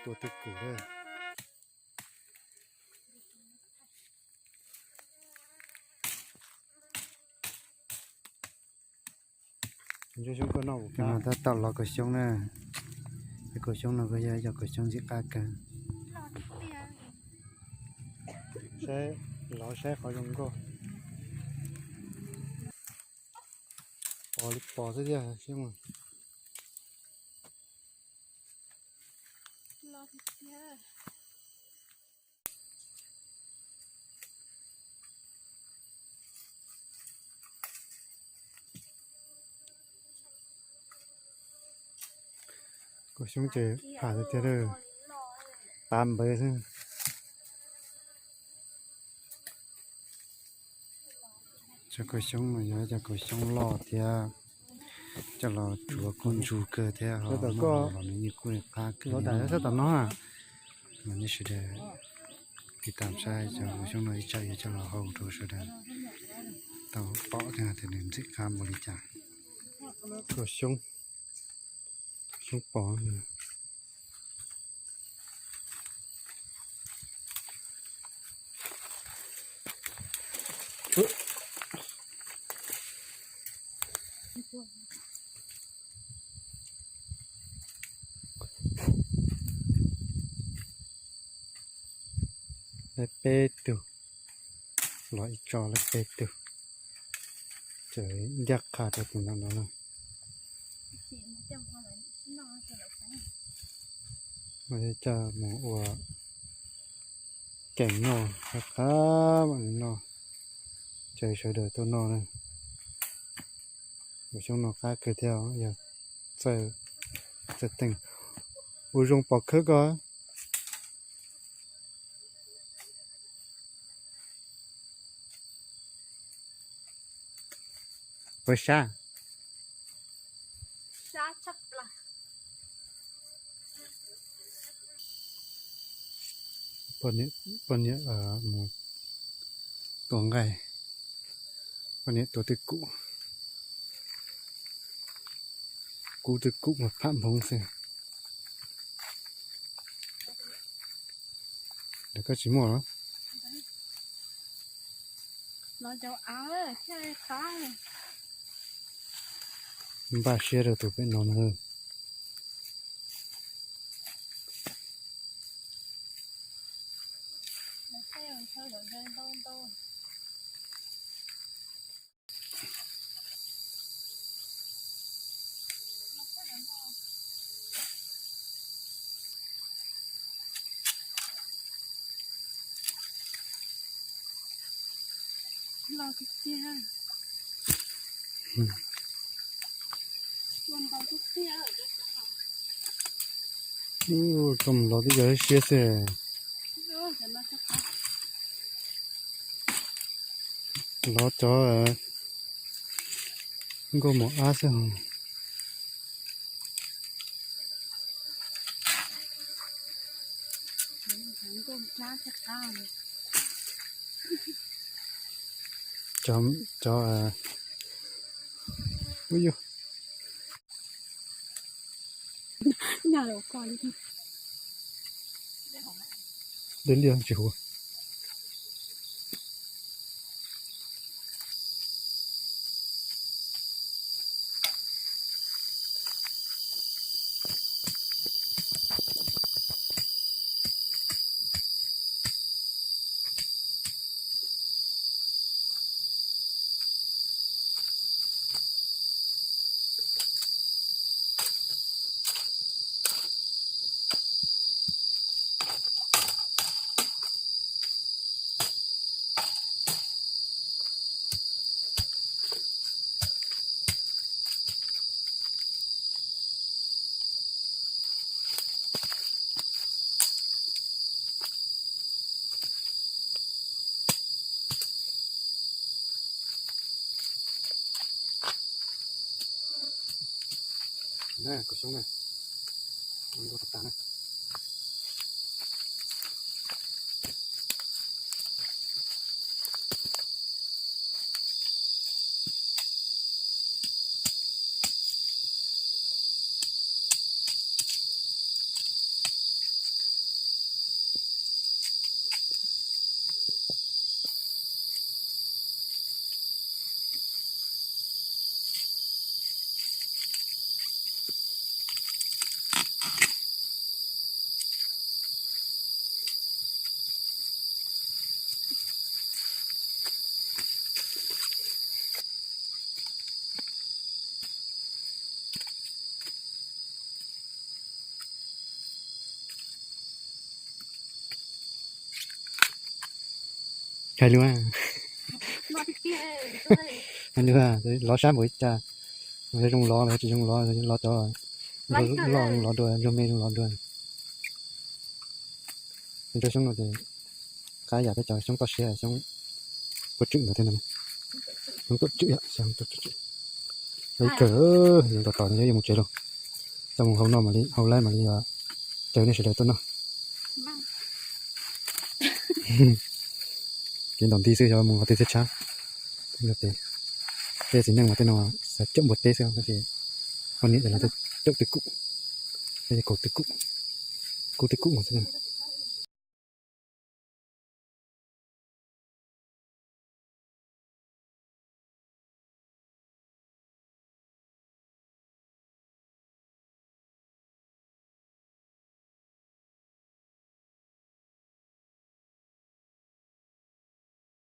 Tua twj kum lawm. Ntsuag xyoob koj noj kuv qab. Tab tom los kaum xyoob na. Kaum xyoob no kuj yog ib co kaum xyoob ntxim qab kawg. Saib, los saib qhov zoo nkauj. Pos li pos xwb thiab xyoob. Kaum xyoob ces pham tiag tiag, qab npawv xwb. Cov kaum xyoob no yog cov kaum xyoob loj thiab, coj los tsuav kuj ntsu kawg thiab, ho los nws yeej kuj qab kawg li. Txhob tom no, mas nej sawv daws tiv tam saib cov kaum xyoob no ib tsam yuav coj los hau rau sawv daws tau pom thiab tias nws ntxim qab npaum li cas. Kaum xyoob, xyoob pos. Lawv peb tug, los ib tso lawv peb tug, tseem ncaj qha rau tus no no na. Coj mus ua keem noj, qab qab mam li noj, ces sawv daws tuaj noj na. Ua xyoob no qab kawg thiab, yog txawj teem. Ua zoo pom khawb ko. Puas sab? Poj niam mus tua nqaij, poj niam tua twj kum, kub twj kum mas pham nphoov xwb. Lawv koj tsis muaj los? Npaj siab rau tus pem no na. Txoj mus los twb yog siab xwb. Los cov nkauj mos ab xwb. Cov, cov, ub yug. Dej liaj tsis huv. Hais lus, hais lus, lov sab npaum li cas, zoo lov los tsis zoo lov, lov cov loj zoo lov dua, luag me zoo lov dua. Nrog xyoob no ces qab yam peb cov xyoob toj siab, xyoob tuaj tswm ntawd thiab no. Xyoob tuaj tswm, xyoob tuaj tswm. Ib kawg, zoo tos tos no yuav mus tsev lauj. Txaj muag hau no mam li hau laib mam li caw nej sawv daws tuaj noj. Kev ntaus nti xwb, xyov mus qhov twg thiaj tshab. Tej txiv neej mas tej no xav caum npua teb xwb, tab sis poj niam ces lawv caum twj kum, kaus twj kum, kub twj kum xwb.